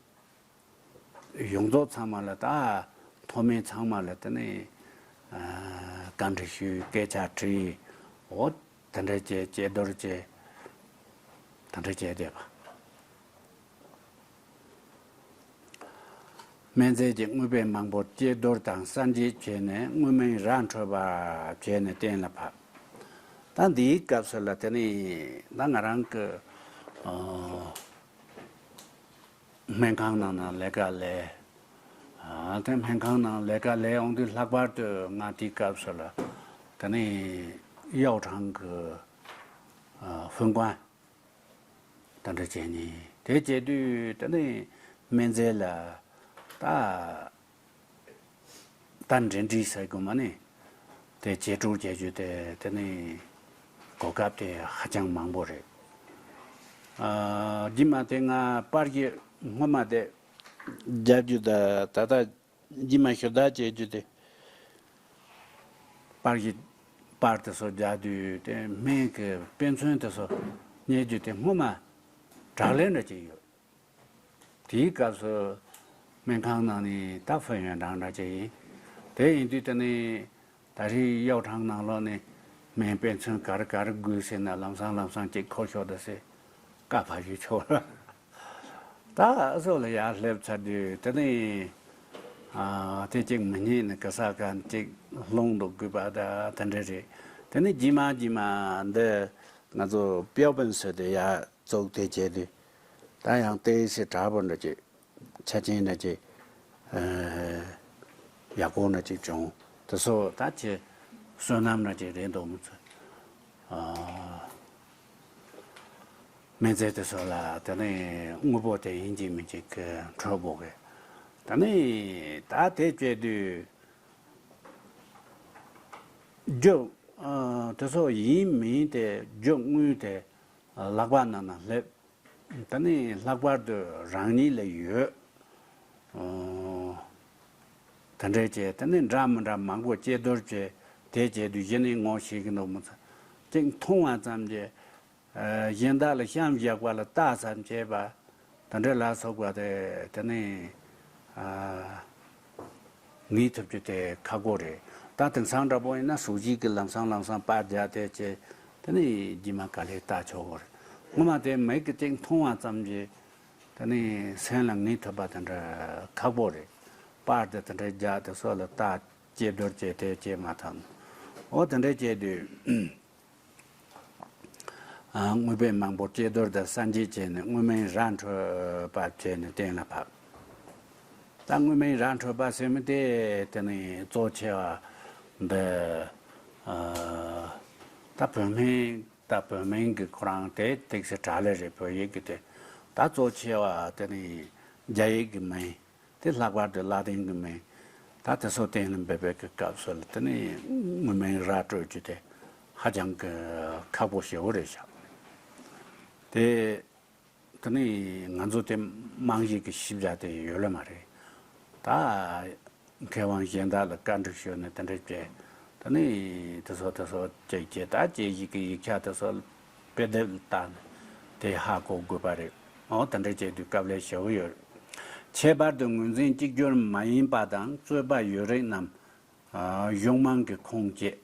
ཡོངས་རྫོགས་ཚང་མ་ལ་ད་མཐོ་དམན་ཚང་མ་ལ་དེ་ནི་ཨ་བཀའ་འདྲི་ཞུས། སྐད་ཆ་དྲིས། འོ་དེ་འདྲ་བྱས་ཀྱི་རྡོ་རྗེ་དེ་འདྲ་བྱས་བསྡད་པ། སྨན་རྫས་ཀྱི་དངོས་པོའི་མང་པོ་ཀྱེ་རྡོར་དང་སངས་རྒྱས་བྱས་ནས། དངོས་མིང་ར་འཕྲོད་པ་བྱས་ནས་གཏན་ལ་ཕབ། ད་འདིའི་སྐབས་སུ་ལ་དེ་ནི་ད་ང་རང་གི་ཨོ་སྨན་ཁང་ནང་ན་ལས་ཀ་ལས། ཨ་དེ་སྨན་ཁང་ནང་ལས་ཀ་ལས་ཡོང་དུས་ལྷག་པར་དུ་ང་དེའི་སྐབས་སུ་ལ་དེ་ནི་ཡའོ་ཁྲང་གི་ཨ་ཧྥུན་ཀོན། དེ་འདྲ་བྱས་ནས་དེ་བྱེད་དུས་དེ་ནི་སྨན་རྫས་ལ་ད་ད་འབྲེལ་འདྲིས་ཟེར་དགོས་མ་ནི་དེ་བྱེད་སྤྲོད་བྱེད་རྒྱུ་དེ་དེ་ནི་གོ་སྐབས་དེ་ཧ་ཅང་མང་པོ་རེད། ཨ་རྗེས་མ་དེ་ང་པར་གྱི་སྔོན་མ་དེ་རྒྱག་རྒྱུ་ད་ད་ལྟ་རྗེས་མ་ཞུ་དག་བྱེད་རྒྱུ་དེ། པར་གྱི་པར་དེ་ཚོ་རྒྱག་དུས་དེ་སྨན་གྱི་དཔེ་མཚོན་དེ་ཚོ་རྙེད་རྒྱུ་དེ་སྔོན་མ་དྲག་ལས་འདྲ་ཅིག་ཡོད། དེའི་སྐབས་སུ་སྨན་ཁང་ནང་ནས་ད་ཕུལ་ཡོན་ཀྲང་འདྲ་ཅིག་ཡིན། དེ་ཡིན་དུས་དེ་ནས་ད་རེས་ཡའོ་ཁྲང་ནང་ལོགས་ནས་སྨན་དཔེ་མཚོན་ག་རེ་ག་རེ་དགོས་ཟེར་ན་ལམ་སང་ལམ་སང་ཅིག་ཁོ་ཤོག་ད་ཟེར་བཀའ་ཕབ་ཞུས་ཆོག་ལ། ད་ཨ་ཟོ་ལ་ཡར་སླེབས་ཚར་དུས་དེ་ནི་ཨ་དེ་གཅིག་མི་ཉན་ནི་ག་ས་ག་གཅིག་ལྷུང་འདུག་དགོས་པ་ད་དེ་འདྲ་རེད། དེ་ནི་རྗེས་མ་རྗེས་མ་འདི་ང་ཚོ་ཕྱོགས་ཕན་ཟེར་དེ་ཡར་བཙུགས་དེ་བྱས་དུས་ད་ཡང་ཏོག་ཙམ་དྲག་པོ་འདྲ་ཅིག་ཆ་རྐྱེན་འདྲ་ཅིག་ཨ་ཡག་པོ་འདྲ་ཅིག་བྱུང་། དེ་ཚོ་ད་ཁྱེད་བསོད་ནམས་འདྲ་ཅིག་རེད་འདུག་མི་ཚོ། ཨ། སྨན་རྫས་དེ་ཚོ་ལ་དེ་ནས་དངོས་པོ་དེ་ཡིན་གཅིག་མིན་གཅིག་གི་འཕྲོད་པོ་གི། ད་ནི་ད་དེ་བྱས་དུས་རྒྱུ་ཨ་དེ་ཚོ་ཡིན་མིན་དེ་རྒྱུ་དངོས་དེ་ལག་པ་ནང་ན་སླེབས། ད་ནི་ལྷག་པར་དུ་རང་ཉིད་ལ་ཡོད། ཨོ། དེ་འདྲས་བྱས་དེ་ནི་འདྲ་མི་འདྲ་མང་པོ་སྐྱེ་འདོར་བྱས་དེ་བྱས་དུས་གཞི་ནས་ངོ་ཤེས་ཀྱི་འདུག་མི་ཚོ་ཅིག་མཐོང་བ་ཙམ་གྱིས་ཨ་གཞན་དག་ལ་གཤམ་བཞག་པ་ལ་ལྟ་ཙམ་བྱས་པ་དེ་འདྲས་ལ་སོགས་པ་དེ་དེ་ནི་ཨ་ངེས་ཐུབ་རྒྱུ་དེ་ཁག་པོ་རེད། ད་དེང་སང་འདྲ་པོ་ཡིན་ན་ཟུག་གཟེར་གྱི་ལམ་སང་ལམ་སང་པར་རྒྱག་དེ་བྱས་དེ་ནི་རྗེས་མ་ག་ལེར་ལྟ་ཆོག་གི་རེད། ངོ་མ་དེ་མིག་གིས་ཅིག་མཐོང་བ་ཙམ་གྱིས། དེ་ནི་སེམས་ལ་ངེས་ཐུབ་པ་དེ་འདྲ་ཁག་པོ་རེད། པར་དེ་དེ་འདྲ་རྒྱག་དེ་སོགས་ལ་ལྟ་ཅེས་འདོར་ཅེས་དེ་ཅེས་མ་ཐམ། འོ་དེ་འདྲ་བྱས་དུས། ཨ་དངོས་པོའི་མང་པོ་ཀྱེ་རྡོར་དང་སངས་རྒྱས་བྱས་ནས་དངོས་མིང་ར་འཕྲོད་པ་བྱས་ནས་གཏན་ལ་ཕབ། ད་དངོས་མིང་ར་འཕྲོད་པ་ཟེར་མི་དེ་དེ་ནི་གཙོ་ཆེ་བ་འདི། ཨ་ད་བོད་མིང་། ད་བོད་མིང་གི་ཁོ་རང་དེ་ཏོག་ཙམ་དྲག་ལེ་རེད། བོད་ཡིག་གི་དེ་ད་གཙོ་ཆེ་བ་དེ་ནི་རྒྱ་ཡིག་གི་མིང་། དེ་ལྷག་པར་དུ་ལ་ཏིང་གི་མིང་། ད་དེ་ཚོ་གཏན་ལ་འབེབས་པའི་གི་སྐབས་སུ་ལ་དེ་ནི་དངོས་མིང་ར་སྤྲོད་རྒྱུ་དེ་ཧ་ཅང་གི་ཁག་པོ་ཞེ་བོ་རེད་ཤག་དེ་དེ་ནི་ང་ཚོ་དེ་རྨང་གཞི་གི་ཞིབ་ཆ་དེ་ཡོད་ལེ་མ་རེད། ད་མཁས་དབང་གཞན་དག་ལ་བཀའ་འདྲི་ཞུས་ནས་དེ་འདྲ་བྱས། ད་ནི་དེ་ཚོ་དེ་ཚོ་ཅིག་བྱས། ད་ཅིག་ཡི་གེ་ཡིག་ཆ་དེ་ཚོ་དཔེ་དེབ་ལ་བལྟས་ནས་དེ་ཧ་གོ་དགོས་པ་རེད། འོ་དེ་འདྲ་བྱས་དུས་དཀའ་ལས་ཞེ་པོ་ཡོད་རེད། ཁྱད་པར་དུ་ངོས་འཛིན་གཅིག་གྱུར་མ་ཡིན་པ་དང་རྩོད་པ་ཡོད་རིགས་རྣམས། ཨ། གཞུང་མང་གི་ཁུངས་བཅས།